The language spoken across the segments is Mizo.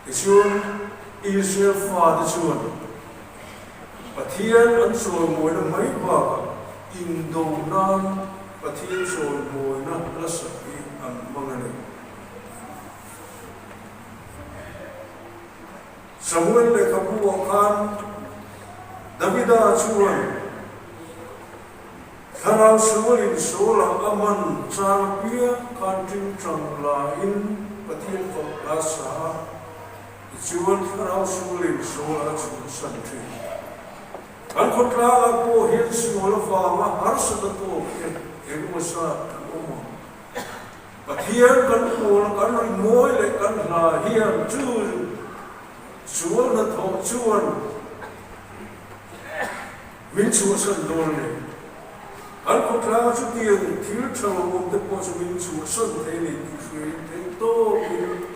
Tichuan, Israel fate chuan Pathian an chawimawina mai bakah indo nan Pathian chawimawina hla sak hi an hmang a ni. Samuel lehkhabu-ah khan Davida chuan Thlarau sualin Saul-ah a man chang piang khan tingtang laiin Pathian fak hla sa a, tichuan Thlarau sualin Saul-ah a chhunsan thin. Kan khawtlangah pawh hian sual avanga harsat a tawk te engemaw zat kan awm ang. Pathian kan pawl kan ri mawi leh kan hla hian chu sual hnathawh chuan Min chhuahsan dawn a ni. Kan khawtlanga chutiang thil tha lo awm te pawh chu min chhuahsan thei a ni tih hriain theih tawpin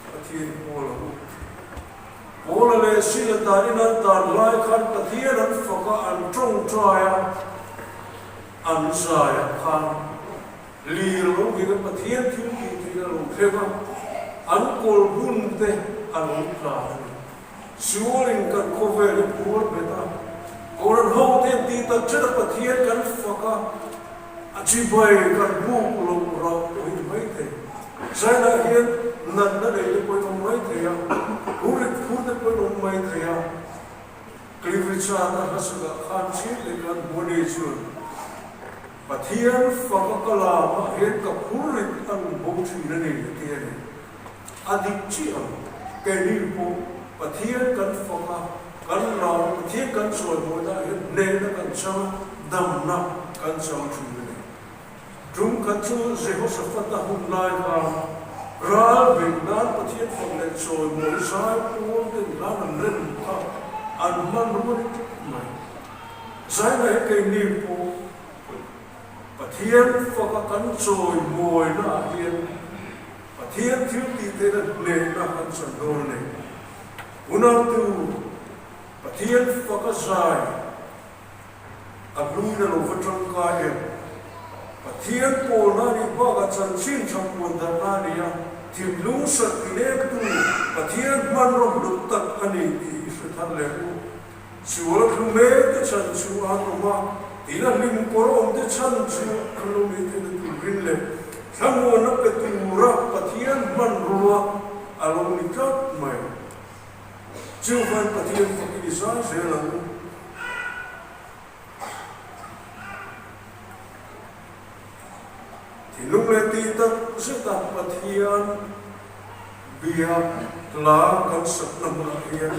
Pathian pawl a u. Paula leh Sila danin an dan lai khan Pathian an fak a, an tawngtai a, an zai ah khan lir lo nghin a Pathian thil tih theihna lo thleng a, an kawl hun te a lo tla a ni. Sualin kan khawvel hi phuar bet a, Koran ho te an tih tak chen a Pathian kan fak a, a chibai kan buk lo rauh pawh hi ni mai thei. Zainah hian natna nei te pawhin awm mai thei a, hurit phur te pawhin awm mai thei a. Cliff Richard a hlasakah khan chhiat leh kan hmu a ni chuan Pathian fak a ka lamah hian ka phurrit a rawn bo thin a ni a ti a ni. A dik chiah ang. Keini pawh Pathian kan fak a, kan ram Pathian kan chawimawiah hian hnehna kan chang a, damna kan chang thin a ni. Tum khat chu Jehoshaphat-a hun lai khan ral beih nan Pathian fak leh chawimawi zai pawl ten hlan an rem kha an hman rual tlat mai. Zaina hi keini pawh Pathian faka kan chawimawinaah hian Pathian thil tih theihna hnehna kan chan dawn a ni. Unautu, Pathian faka zai a hluin a lo va tangkai em? Pathian pawlna a nih bakah chanchin tha puan darhna a ni a, thinlung sat tinektu Pathian hmanraw hlu tak a ni tih i hre thar leh u. Sual thlu mek te chhan chu an awm a, tina hlim kawr awm te chhan chu an lo nei theihna turin leh thlamuanna pe tura Pathian hmanrua a lo ni tlat mai. Chuvang Pathian fakin i zai zel ang u. Thinlung leh tih tak zeta Pathian bia hla kan sakna hmunah hian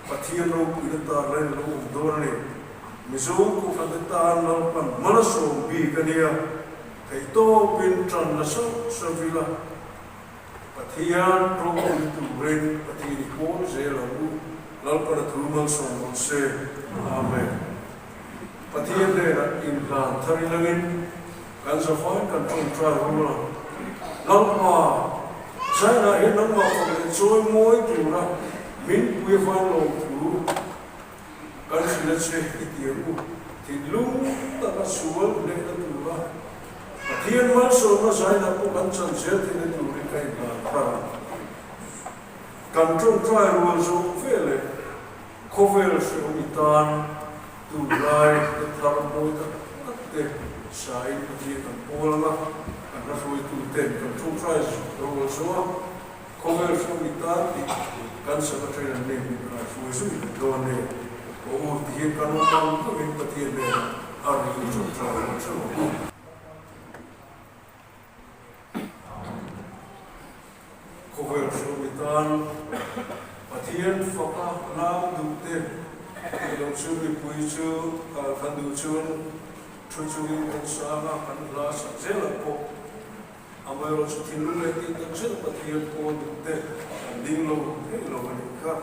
Pathian ropuina tar lain a lo awm dawn a ni. Mizo Kohhrante tan Lalpan hmala sawm bik a nia, theihtawpin tan la sauh sauh ila, Pathian ropui turin Pathian i pawl zel ang u, Lalpan a thu malsawm rawh se. Amen. Pathian hnenah inhlan thar ilangin kan zafain kan tawngtai rual ang. Lalpa, China hi nangmah fak leh chawi mawi tura min pui avang lawm thu kan hrilh a che i ti ang u. Thinlung taka sual hnehna tura Pathian malsawmna zaina pawh kan chan zel theihna turin ka inhlan thar ang. Kan tawngtai rual zawh veleh Khawvel hrehawm i tan tunlai hla thar mawi tak tak te sain Pathian kan pawl ang a, kan hla hruaitu ten kan tawngtai rual zo a, khawvel hrehawm i tan tih kan secretary an nei min kai hruai zui leh dawn e. Aw u ti hian kan awm ang angin Pathian hnenah a ri tawngtai rual theuh ang u. Khawvel hruai tan Pathian faka lam duh te tih loh chu mipui chu kal khan duh chuan thu chungin kan sang a, kan hla sak zelah pawh amaherawhchu thinlung leh tih tak zet Pathian pawl duh te kan ding lo theih lo a nih kha.